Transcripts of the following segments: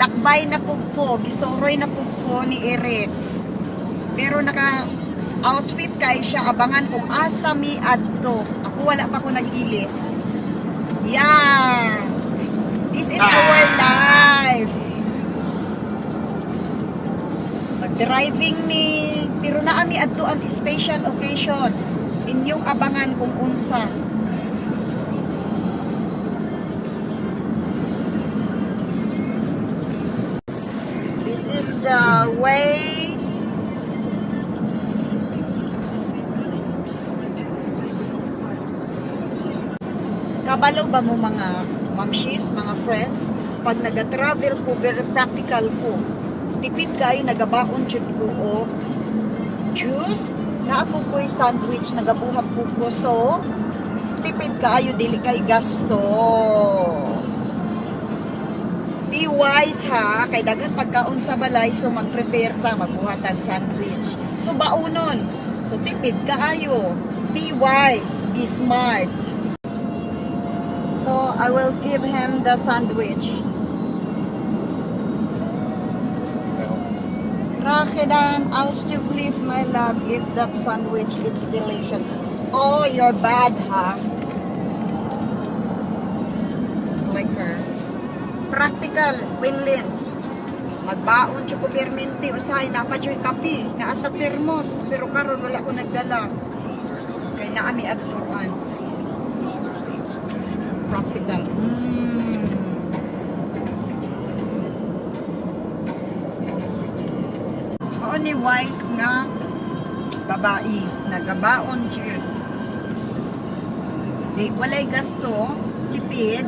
Naglakbay na pud ko, gisuroy na pud ko ni Eric. Pero naka outfit kay siya, abangan kung asa mi adto. Ako wala pa ko nag-ilis. Yeah. This is our life. Mag-driving ni pero naa mi adtoan special occasion. Inyong abangan kung unsa. This is the way. Kabalo ba mo, mga mamshis, mga friends, pag naga-travel ko, very practical ko. Tipid kayo, nagabaon jud ko og juice, naa po ko'y sandwich, nagabuhat po ko. So, tipid kaayo, dili kay gasto. Be wise ha, kay daghan pagkaon sa balay, so mag-prepare pa, magbuhatan sandwich. So, baunon. So, tipid kaayo. Be wise, be smart. So, I will give him the sandwich. Graag gedaan, alsjeblieft, my love, eat that sandwich. It's delicious. Oh, you're bad, ha? Slicker. Practical, Winlin. Magbaon siya ko permente, usahay, naa pa juy kape, naa sa thermos, pero karon wala ko nagdala. Kay naa mi adtuan. Practical. Mao ni wise nga babae, nagabaon jud. Di walay gasto, tipid.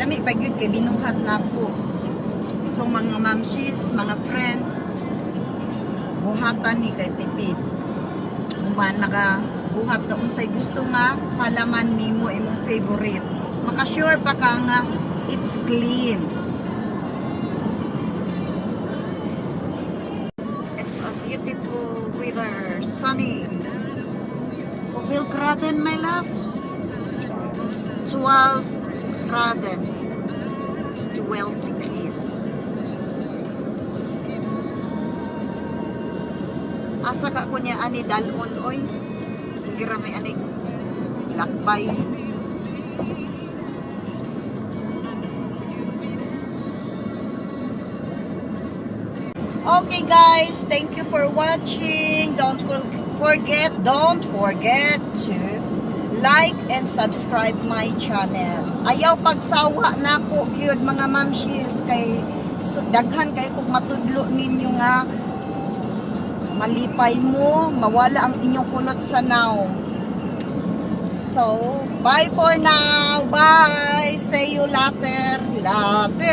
Lami pa gyud kay binuhat na po. So mga mamshis, mga friends, buhatan ni kay tipid. Human naka buhat ka unsay gusto nga palaman nimo, imong favorite. Maka-sure pa ka nga it's clean. It's a beautiful weather, sunny. Hoeveel graden, my love? 12 graden. It's 12 degrees. Asa ka ko niya ani dalon oy? Sige ra may ani lakbay. Okay guys, thank you for watching. Don't forget to like and subscribe my channel. Ayaw pagsawa na ko gyud, mga mamshis, kay so, daghan kay kog matudlo ninyo nga malipay mo, mawala ang inyong kulot sa now. So, bye for now. Bye. See you later. Later.